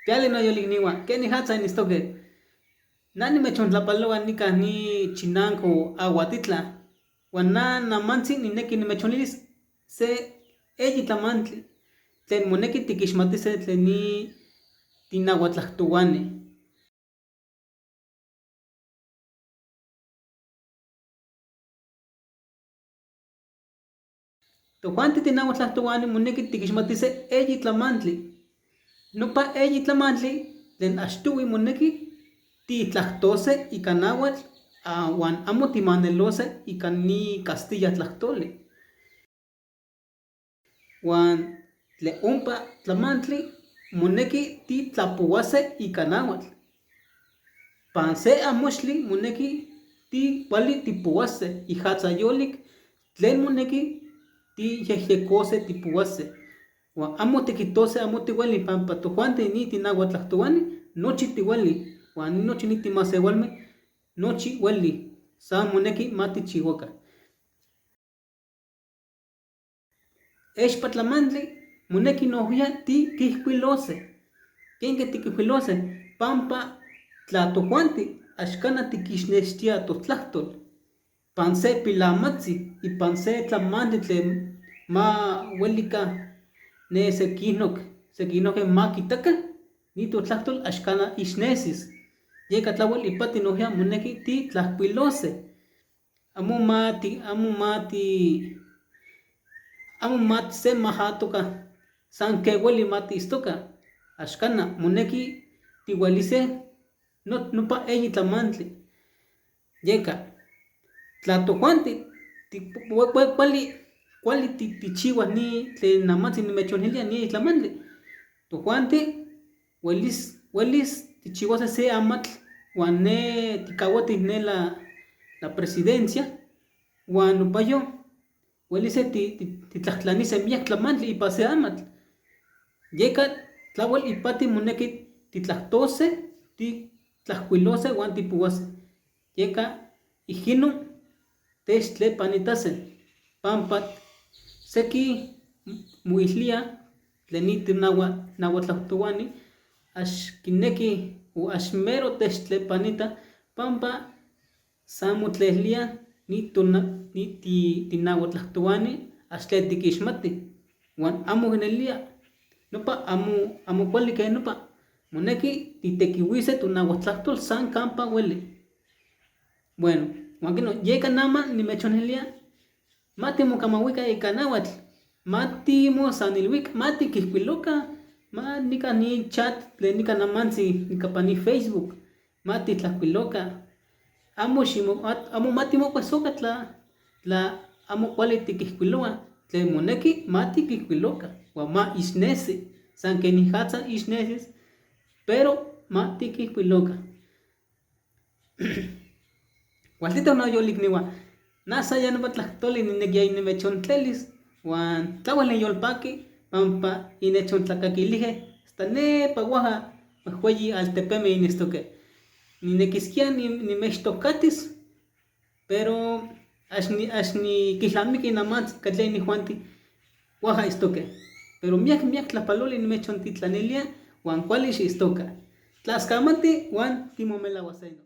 Yali noyolikniwa, ¿Kenijatza initztoque? Na nimechontlapaloa nica ni Chinanco Aguatitla huan na namantzi nineki nimechonilis se eyi tlamantli tlen moneki tikixmatise tlen ni tinahuatlajtohuani. Tojuanti tinahuatlajtohuani moneki tikixmatise eyi tlamantli. Nopa eyi tlamantli tlen achtohui moneki titlajtose ika nahuatl huan amo timanelose ika ni castilla tlahtoli. Huan tlen ompa tlamantli moneki titlapowase ika nahuatl. Pan se amoxtli moneki tikuali tipowase ijatzayolik tlen moneki tiyejyekose tipowase. Huan amo tiquitose amo tihueli pampa tojuanti ni tinahuatlajtohuani nochi tihueli huan nochi ni timasehualme nochi hueli san moneki ma tichihuaca. Expa tlamantli moneki nohia tiquijcuilose. ¿Kenque tiquijcuilose? Pampa tla tojuanti axcana tiquixnextia totlahtol pan se pilamatzi ipan se tlamantli tlen ma huelica ne sequinoc sequinoque ma quitaca ni totlahtol axcana ixnesis. Yeka tlawel ipati nohia moneki titlajcuilose. Amo mati amo mati amo mati se majatoca san que hueli matiistoca axcana moneki tihuelise nopa eyi tlamantli. Yeka tla tojuanti kuali kuali tichihuaj ni tlen namantzi nimechonilia ni tlamantli tojuanti huelis huelis tichihuase se amatl huan ne ticahuatih ne la presidencia huan nopayo huelise titlahtlanise miak tlamantli ipan se amatl. Yeka tlawel ipati moneki titlahtose, titlajcuilose huan tipowase. Yeka ijquinon techtlepanitase pampa seki moilhuia tlen ni tinahuatlajtohuani ax quineki o ax mero techtlepanita pampa san motlelía ni ni tinahuatlajtohuani ax tlen tiquixmati huan amo quinelia nopa amo amo kuali que nopa moneki titequihuise tonahuatlahtol san campa hueli. Bueno, huan quino yeka nama nimechonilia ma timocamahuica ika nahuatl, ma timosanilhuica, ma tiquijcuiloca, ma nica ni chat tlen nica namantzi nica pan ni Facebook, ma titlajcuiloca. Amo ximo amo ma timocuesoca tla tla amo kuali tiquijcuiloa tlen moneki ma tiquijcuiloca huan ma ixnesi san quenijatza ixnesis, pero ma tiquijcuiloca. Cualtito noyolikniwa, na sa ya nopa tlahtoli ninequia nimechontlelis huan tlawel niyolpaqui pampa inechontlakaquilije hasta nepa huaja hueyi altepeme initztoque. Ninequisquia nimechtocatis, pero ax ni ax niquilnamiqui namantzi catli inijuanti huaja itztoque. Pero miac miac tlajpaloli nimechontitlanilia huan kuali xiitztoca. Tlascamati huan timomelahuaseno.